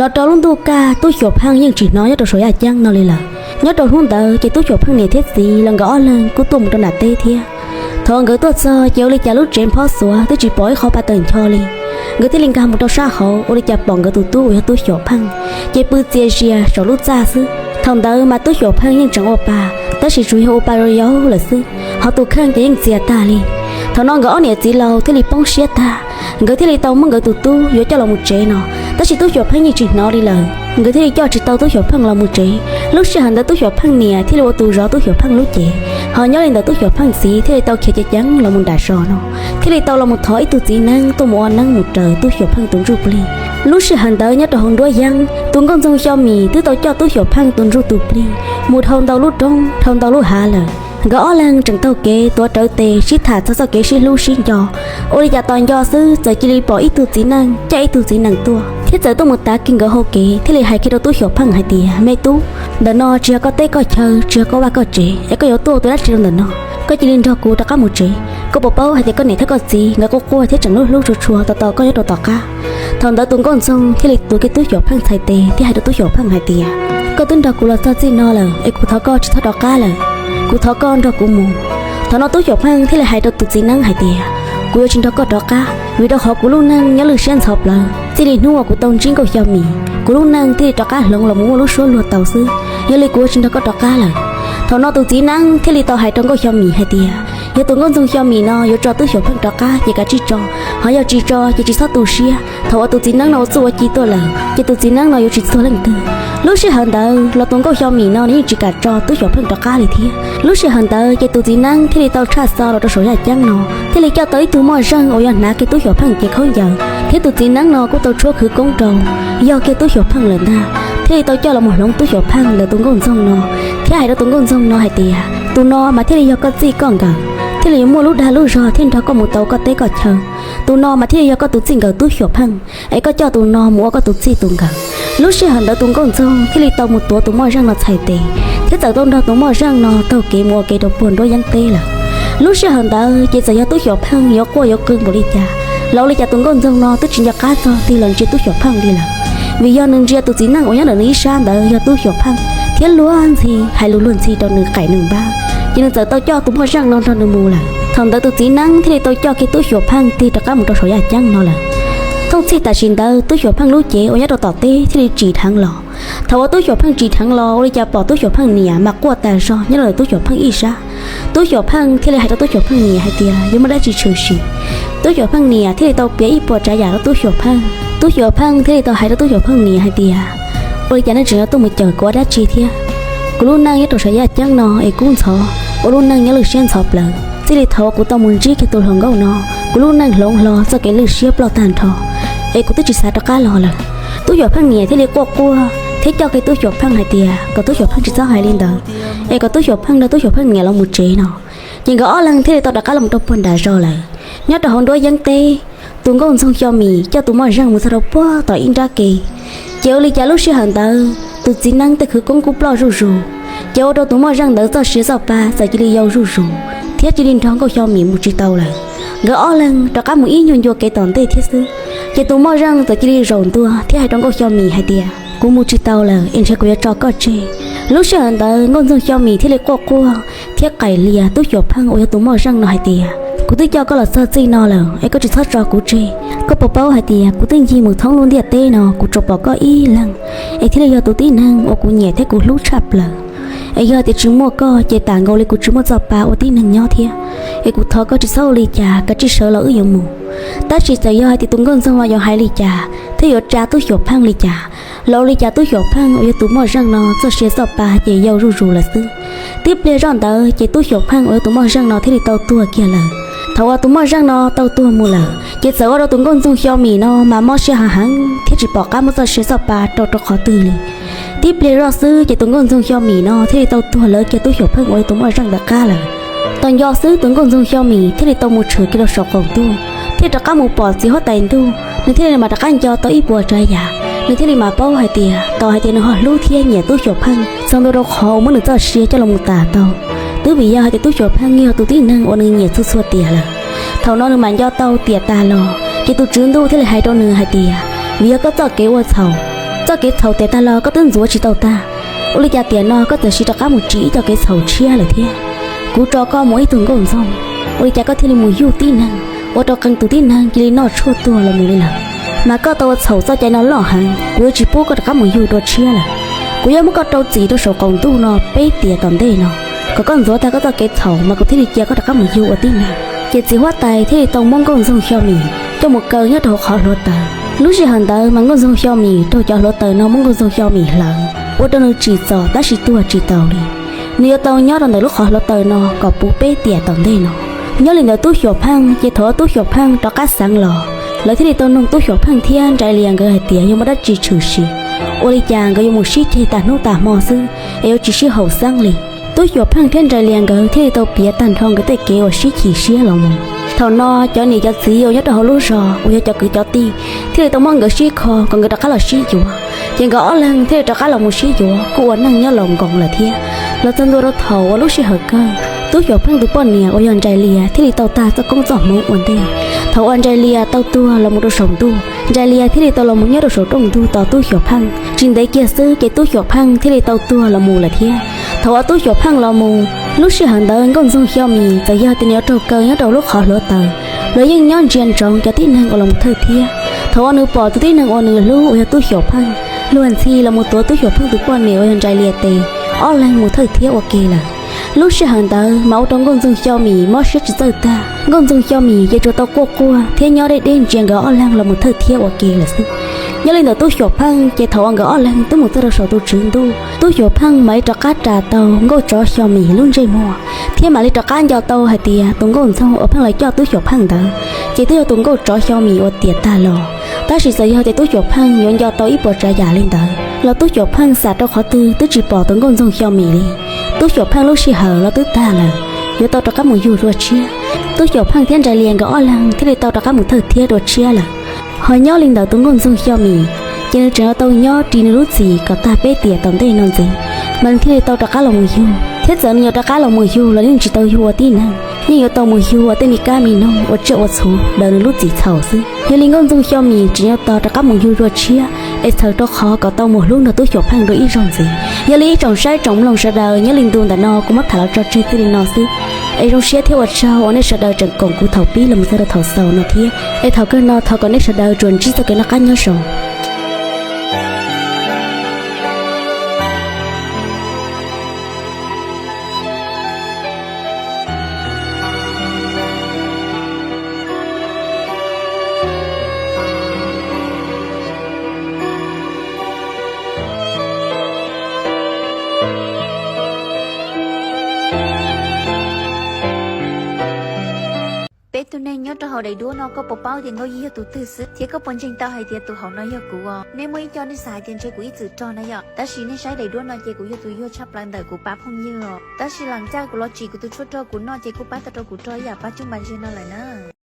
Los rau lub ntuj kaj, Tub Xyooj Pheej yeej tsis hnov nyob rau saum yaj ceeb no li lawm. Nyob rau hnub ntawd ces Tub Xyooj Pheej niam thiab txiv los nkawd ob leeg kuj tuaj mus rau nram teb thiab. Thaum nkawd tuaj txog ces ua li cas lub tsev nphob xuav twb tsis pom ib qho pa tawm ncho li. Nkawd thiaj li nkag mus rau sab hauv, ua li cas pom nkawd tus tub uas yog Tub Xyooj Pheej ces pw txias zias saum lub txaj xwb. Thaum ntawd mas Tub Xyooj Pheej yeej tseem ua pa, tab sis tsuas yog ua pa yau yau lawm xwb, ho tus kheej ces yeej txias tag li. Thaum no nkawd ob niam txiv laus thiaj li poob siab tag, nkawd thiaj li tau muab nkawd tus tub yuav coj los mus tsev no, tab sis Tub Xyooj Pheej yeej tsis hnov li lawm, nkawd thiaj li coj tsis tau Tub Xyooj Pheej los mus tsev. Lub sij hawm ntawd Tub Xyooj Pheej niam thiaj li ua tus zov Tub Xyooj Pheej lub cev, ho nyob li ntawd Tub Xyooj Pheej txiv thiaj li tau khiav ceev ceev los mus nram zos no, thiaj li tau los mus thov ib tug txiv neeb tuaj mus ua neeb mus raws Tub Xyooj Pheej tus ntsuj plig. Lub sij hawm ntawd nyob rau hauv nruab yeeb, tus nkauj ntxoog Xyo Mis twb tau coj Tub Xyooj Pheej tus ntsuj tus plig mus dhau ntau lub roob dhau ntau lub hav lawm. Nkawd ob leeg tseem taug kev tuav rawv tes sib tham txog txoj kev sib hlub sib nco. Ua li cas tos nco xwb txawm cia li pom ib tug txiv neej coj ib tug txiv nees tuaj thiab txawm tuaj mus tav kiag nkawd hauv kev thiaj li hais kiag rau Tub Xyooj Pheej hais tias, Me tub, ntawm no tsis yog koj teb koj chaw, tsis yog koj vaj koj tsev, es koj yuav tuaj ua tus dab tsi rau ntawm no? Koj cia li nrog kuv rov qab mus tsev. Koj puas paub hais tias koj niam thiab koj txiv nkawd quaj quaj thiab tseem hlub hlub tshua tshua tos tos koj nyob rau tom qab? Thaum ntawd tus nkauj ntxoog thiaj li tuav kiag Tub Xyooj Pheej txhais tes thiab hais rau Tub Xyooj Pheej hais tias, Koj twb nrog kuv los txog txij no lawm es kuv thov koj tsis txhob rov qab lawm, kuv thov koj nrog kuv mus. Thaum no Tub Xyooj Pheej thiaj li hais rau tus txiv neeb hais tias, Kuv yuav tsis nrog koj rov qab, vim rau qhov kuv lub neej nyob lwj siab ntxhov plawv. Txij li hnub uas kuv tau ntsib Nkauj Xyo Mis, kuv lub neej thiaj li rov qab hloov los mus muaj lub suab luag tau xwb. Yog li kuv yuav tsis nrog koj rov qab lawm. Thaum no tus txiv neeb thiaj li tau hais rau Nkauj Xyo Mis hais tias, Yog tus nkauj ntxoog Xyo Mis no yuav tso Tub Xyooj Pheej rov qab ces kav tsij tso, ho yog tsis tso ces tsis txhob tu siab. Thaum uas tus txiv neeb no ua txuj ua ci tuaj lawm ces tus txiv neeb no yuav tsis txuag leej twg. Lub sij hawm ntawd los tus nkauj Xyo Mis no nws yeej tsis kam tso Tub Xyooj Pheej rov qab li thiab. Lub sij hawm ntawd ces tus txiv neeb thiaj li tau tshaj xo los rau saum yaj ceeb no, thiaj li coj tau ib tug moj zeej uas yog hnav kiag Tub Xyooj Pheej cev khaub ncaws, thiab tus txiv neeb no kuj tau tshuab khawv koob rau, yog kiag Tub Xyooj Pheej lawm ntag, thiaj li tau coj los mus hloov Tub Xyooj Pheej ntawm tus nkauj ntxoog no, thiab hais rau tus nkauj ntxoog no hais tias, Tus no mas thiaj li yog koj txij koj nkawm, thiaj li yuav muaj lub dag lub zog thiab nrog koj mus tau koj teb koj chaw. Tus no mas thiaj li yog koj tus txij nkawm Tub Xyooj Pheej, es koj coj tus no mus ua koj tus txij tus nkawm. Lub sij hawm ntawd tus nkauj ntxoog thiaj li tau mus tuav tus moj zeej no txhais tes, thiab txawm tau nrog tus moj zeej no taug kev mus ua ke rau puag nruab yeeb teb lawm. Lub sij hawm ntawd ces txawm yog Tub Xyooj Pheej yuav quaj yuav qw npaum li cas los ua li cas tus nkauj ntxoog no twb tsis nco qab txog tig los ntsia Tub Xyooj Pheej li lawm, vim yog nws ntsia tus txiv neej uas nyob ntawm nws ib sab ntawd yog Tub Xyooj Pheej, thiab luag ntxhi hais lus luag ntxhi rau nws qaim nws npab, ces nws txawm tau coj tus moj zeej no nrog nws mus lawm. Thaum ntawd tus txiv neeb thiaj li tau coj kiag Tub Xyooj Pheej tig rov qab mus rau saum yaj ceeb no lawm. Thooj txhij tam sim ntawd Tub Xyooj Pheej lub cev uas nyob rau tom teb thiaj li tsim dheev los. Thaum uas Tub Xyooj Pheej tsim dheev los ua li cas pom Tub Xyooj Pheej niam mas quaj tas zog nyob rau ntawm Tub Xyooj Pheej ib sab. Tub Xyooj Pheej thiaj li hais rau Tub Xyooj Pheej niam hais tias yuav muaj dab tsi tshwm sim. Tub Xyooj Pheej niam thiaj li tau piav ib puas tsav yam rau Tub Xyooj Pheej. Tub Xyooj Pheej thiaj li tau hais rau Tub Xyooj Pheej niam hais tias, Ua li cas nej tseem yuav tuaj mus cawm kuv ua dab tsi thiab? Kuv lub neej nyob rau saum yaj ceeb no es kub ntxhov, ua lub neej nyob lwj siab ntxhov plawv. Txij li thaum uas kuv tau mus ntsib kiag tus hluas nkauj no, kuv lub neej hloov hlo txoj kev lwj siab ploj tag nrho, es kuv twb tsis xav rov qab los lawm. Tub Xyooj Pheej niam thiaj li quaj quaj thiab coj kiag Tub Xyooj Pheej hais tias kom Tub Xyooj Pheej tsis txhob hais li ntawd, es kom Tub Xyooj Pheej nrog Tub Xyooj Pheej niam los mus tsev no. Ces nkawd ob leeg thiaj li tau rov qab los mus rau puag nram zos lawm. Nyob rau hauv nruab yeeb teb, tus nkauj ntxoog Xyo Mis coj tus moj zeej mus txog rau puag tom ib nrab ke, ces ua li cas lub sij hawm ntawd tus txiv neeb tej khawv koob kuj ploj zuj zus, ces ua rau tus moj zeej ntawd txoj sia txoj pa txawm cia li yau zuj zus, thiab cia li nrog nkauj Xyo Mis mus tsis tau lawm. Nkawd ob leeg rov qab mus ib nyuag ncua kev tom ntej thiab xwb, ces tus moj zeej txawm cia li zaum ntua thiab hais rau nkauj Xyo Mis hais tias, Kuv mus tsis tau lawm es ntshe kuv yuav tso koj tseg. Lub sij hawm ntawd nkauj ntxoog Xyo Mis thiaj li quaj quaj thiab qaim lias Tub Xyooj Pheej uas yog tus moj zeej no hais tias, Kuv twb coj koj los txog txij no lawm es koj tsis txhob tso kuv tseg. Koj puas paub hais tias kuv twb ncig mus thoob lub ntiaj teb no kuv tsuas pom koj ib leeg, es thiaj li yog tus tib neeg uas kuv nyiam thiab kuv hlub tshaj plaws. Es yog tias tsis muaj koj ces tas nkaus li kuv tsis muaj txoj pa ua tib neeg nyob thiab. Es kuv thov koj tsis txhob ua li cas, kav tsij sawv los wb yuav mus. Tab sis txawm yog hais tias tus nkauj ntxoog no yuav hais li cas thiab yuav tsa Tub Xyooj Pheej li cas, los ua li cas Tub Xyooj Pheej uas yog tus moj zeej no txoj sia txoj pa ces yau zuj zus lawm xwb. Tib pliag zoj ntawd ces Tub Xyooj Pheej uas yog tus moj zeej no thiaj li tau tuag kiag lawm. Thaum uas tus moj zeej no tau tuag mus lawm ces txawm ua rau tus nkauj ntxoog Xyo Mis no mas mob siab heev heev thiab tsis pom qab muaj txoj sia txoj pa rau rau qhov twg li. Tib pliag zoj xwb ces tus nkauj ntxoog Xyo Mis no thiaj li tau tuag lawv kiag Tub Xyooj Pheej uas yog tus moj zeej ntawd qab lawm. Tos nco xwb tus nkauj ntxoog Xyo Mis thiaj li tau mus tshwm kiag rau saum qaum ntuj, thiaj rov qab mus pom txiv huab tais ntuj, nws thiaj li mam rov qab nco tau ib puas tsav yam. Nws thiaj li mam paub hais tias tos hais tias nws ho hlub thiab nyiam Tub Xyooj Pheej txog ntua rau qhov uas muab nws txoj sia coj los mus tas tau, twb vim yog hais tias Tub Xyooj Pheej yog tus tib neeg uas nws nyiam txhua txhua tiam lawm. Thaum no nws mam nco tau tiam tas los ces tus tswv ntuj thiaj li hais rau nws hais tias, vim yog koj txoj kev ua txhaum, Txoj kev txhaum tiam tag los koj twb ntxuav tsis tau tag, ua li cas tiam no koj txawm sim rov qab mus tsim ib co kev txhaum tshiab lawm thiab? Kuv tso koj mus ua ib tug nkauj ntxoog, ua li cas koj thiaj li mus yug tib neeg, ua rau qee tus tib neeg cia li noj tshuaj tuag los mus li lawm? Mas koj tau ua txhaum txoj cai no loj heev, kuv yuav tsis pub koj rov qab mus yug dua tshiab lawm. Kuv yuav muab koj rau txim rau saum qaum ntuj no peb tiam tom ntej no, kom koj ntxuav tag koj txoj kev txhaum mas kuv thiaj li cia koj rov qab mus yug ua tib neeg. Ces txiv huab tais thiaj li tau muab nkauj ntxoog Xyo Mim coj mus kaw nyob rau hauv qhov hluav taws. Lub sij hawm ntawd mas nkauj ntxoog Xyo Mim raug cov hluav taws no muab nkauj ntxoog Xyo Mim hlawv, ua rau nws tsim txom tab sis tuag tsis taus li. Nws yuav tau nyob rau ntawm lub qhov hluav taws no kom puv peb tiam tom ntej no. Nyob li ntawd Tub Xyuam Pheej, ces thaum uas Tub Xyuam Pheej rov qab xeev los, lawv thiaj li tau noog Tub Xyuam Pheej thiab Nrais Lias nkawd hais tias yog muaj dab tsi tshwm sim, ua li cas nkawd yuav mus sib ceg tag hnub tag hmo xwb es yuav tsis sib haum xeeb li. Tub Xyuam Pheej thiab Nrais Lias nkawd thiaj li tau piav tag nrho nkawd tej kev uas sib chim siab los mus. Thaum no cov niam cov txiv uas nyob rau hauv lub zos uas yog cov kwv cov tij thiaj li tau muab nkawd sib kho kom nkawd rov qab los sib yuav. Ces nkawd ob leeg thiaj li rov qab los mus sib yuav kuj ua neej nyob laus nkoos lawm thiab. Los txog ntua rau thaum uas lub sij hawm kawg, Tub Xyuam Pheej tus poj niam uas yog Nrais Lias thiaj li tau tag txoj koob txoj hmoov ua ntej. Thaum uas Nrais Lias tau tuag los mus rau saum ntuj, Nrais Lias thiaj li tau los mus nyob rau saum rooj ntug tos Tub Xyuam Pheej. Tsis ntev kiag xwb ces Tub Xyuam Pheej thiaj li tau tuag los mus lawm thiab. Thaum uas Tub Xyuam Pheej los mus, lub sij hawm ntawd nkauj ntxoog Xyo Mim txawm yog tias nws yuav raug kaw nyob rau lub qhov hluav taws los yeej nyob ntsia ntsoov cov tib neeg uas los mus thawj thiab. Thaum uas nws pom tus tib neeg uas nws hlub uas yog Tub Xyuam Pheej, luag ntxhi los mus tuav Tub Xyuam Pheej tus poj niam uas yog Nrais Lias tes, ob leeg mus thawj thiab ua ke lawm. Lub sij hawm ntawd mas ua rau nkauj ntxoog Xyo Mim mob siab tsis txawj tag. Nkauj ntxoog Xyo Mim ces tsuas tau quaj quaj thiab nyob deb deb ntsia nkawd ob leeg los mus thawj thiab ua ke lawm xwb. Nyob li ntawm Tub Xyuam Pheej ces thaum uas nkawd ob leeg twb mus txog rau saum tus tswv ntuj, Tub Xyuam Pheej mam li rov qab ras tau nkauj tsov Xyo Mim lub ntsej muag, thiab mam li rov qab nco tau hais tias tus nkauj ntxoog uas pheej los coj Tub Xyuam Pheej ntawd ces twb yog tus nkauj tsov Xyo Mim uas tiam tag los. Tab sis txawm yog tias Tub Xyuam Pheej yuav nco tau ib puas tsav yam li ntawd los Tub Xyuam Pheej xam rau qhov twg twb tsis pom tus nkauj ntxoog Xyo Mim li. Tub Xyuam Pheej lub sij hawm los twb tag lawm, yuav tau rov qab mus yug dua tshiab. Tub Xyuam Pheej thiab Nrais Lias nkawd ob leeg thiaj li tau rov qab mus thawj thiab dua tshiab lawm. Ho nyob li ntawm tus nkauj ntxoog Xyo Mim, ces nws tseem yuav tau nyob ris nws lub txim kom tag peb tiam tom ntej no ntxiv, mas nws thiaj li tau rov qab los mus yug. Thiab txawm nws yuav rov qab los mus yug los yeej tsis tau yug ua tib neeg, yeej yuav tau mus yug ua tej me kab me noog ua tsiaj ua txhu daws nws lub txim txhaum xwb. Yog li nkauj ntxoog Xyo Mim tseem yuav tau rov qab mus yug dua tshiab, es txhawm rau qhov kom tau mus hlub nrog Tub Xyuam Pheej dua ib zaug ntxiv. Yog li ib tsoom saib tsoom mloog sawv daws, nyob li ntu ntawm no kuv muab tham los tso tseg txij li no xwb. Es zoo siab thiab ua tsaug uas nej sawv daws tseem koom kuv thaum pib los mus txog rau thaum xaus no thiab. Es thaum kawg no thov kom nej sawv daws tsuas ntsib txoj kev noj qab nyob zoo. Peb tug neeg nyob rau hauv daim duab no koj puas paub tias Nkauj Yij yog tus twg xwb, thiab koj puas ntseeg tau hais tias tus hauv no yog kuv os? Nej muaj ib co nej xav hais tias ntshe kuv ib txwm rog na yom, tab sis nej saib daim duab no ces kuv yog tus yuag tshaj plaws ntawm kuv pab phooj ywg os. Tab sis lam caj kuv los tsim kuv tus tshuaj rog kuv noj ces kuj pab tau rau kuv rog ib yam pab coob npa ntseg no lawm na.